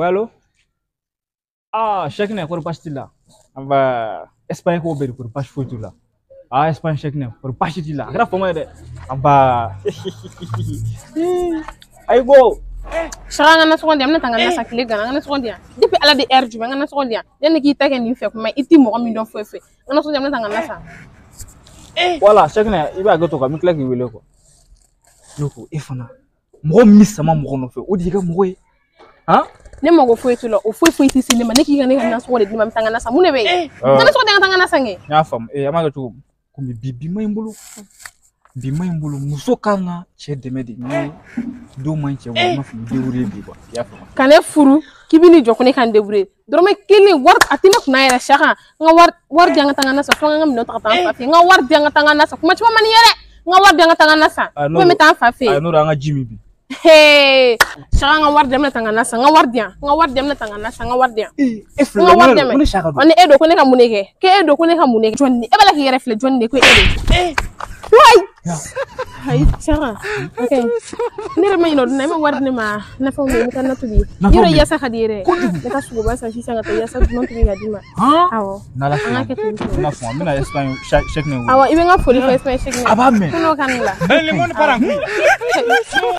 Allo? Ah, Cheikhna, kɔri baasi t'i la? Anba, Espagne ko bɛ di, kɔri baasi foyi t'u la? Ah, Espagne Cheikhna, kɔri baasi t'i la? A kɛra fama ye dɛ. Anba. Ayibo. Saka, an ka nasɔngɔ di yan, n bɛna taa n ka na san tile ganna, n ka nasɔngɔ di yan. Depuis Ala de heure jumɛn, n ka nasɔngɔ di yan. Yanni k'i ta kɛ nin fɛ kuma, i ti mɔgɔ min dɔn foyi foyi. N ka nasɔngɔ di yan, n bɛna taa n ka na san. Wala, Cheikhna, i b'a hakɛ to kan, n bɛ tila k'i wele quoi. Ne ko e fana, mɔgɔ min bɛ sama mɔgɔ nɔfɛ, o de y'i ka mɔgɔ ye. Han? Ne mago foyi t'o la, o foyi foyi tɛ se ne ma. Ne k'i ka ne ka nasɔngɔ de di ne ma, n bɛ taa n ka na san. Mun de bɛ yen? N ka nasɔngɔ di yan, n ka taa n ka na san kɛ. N y'a faamu. Ee, an b'a kɛ cogo di? Komi bi bi ma ɲi n bolo. Bi ma ɲi n bolo. Muso kan ka cɛ dɛmɛ de. Ni don ma ɲi cɛ bolo, n b'a fɔ n débrouiller bi quoi. I y'a faamu? Ka ne furu k'i bɛ n'i jɔ ko ne ka n débrouiller. Dɔrɔmɛ kelen wari a tɛ ne kunna yɛrɛ. Saka, n ka wari di yan, n ka taa n ka na san. Fo n ka minɛnw ta ka taa n fa fɛ yen. N ka wari di yan, n ka taa n ka na san. Kuma caman man di n ye dɛ. N ka wari di yan, n ka taa n ka na san. Ah, Ou bien n bɛ taa n fa fɛ Ayi, yen. n'o don an ka ji min bi. Hey, Saka, n ka wari di yan, n bɛna taa n ka na san. N ka wari di yan, n ka wari di yan, n bɛna taa n ka na san. N ka wari di yan. E N filɛ, ka wari dɛmɛ. ko ne Saka don. Ɔ, ni e don, ko ne ka mun de kɛ? K'e don, ko ne ka mun de kɛ? Jɔn de? E b'a la k'i yɛrɛ filɛ jɔn de ko e don? Wayi! Ayi, Saka, ok. Ne yɛrɛ ma ɲinɛ o dun na, e ma wari di ne ma. Nafɛnw bɛ yen, n bɛ taa na tobi. Nafɛnw Yɔrɔ bɛ yen. yasa ka di ye dɛ. N bɛ taa sogoba san sisan ka taa yasa duman tobi ka d'i ma. Han? Awɔ. N'Ala An sɔnna. ka kɛ ten tɔ. N bɛna fɔ, n bɛna Espagne Cheikhna wele. Awɔ, i bɛ n ka foli fɔ Espagne Cheikhna. A b'a mɛn. Ko n'o ka nin la. Le monde part en couille.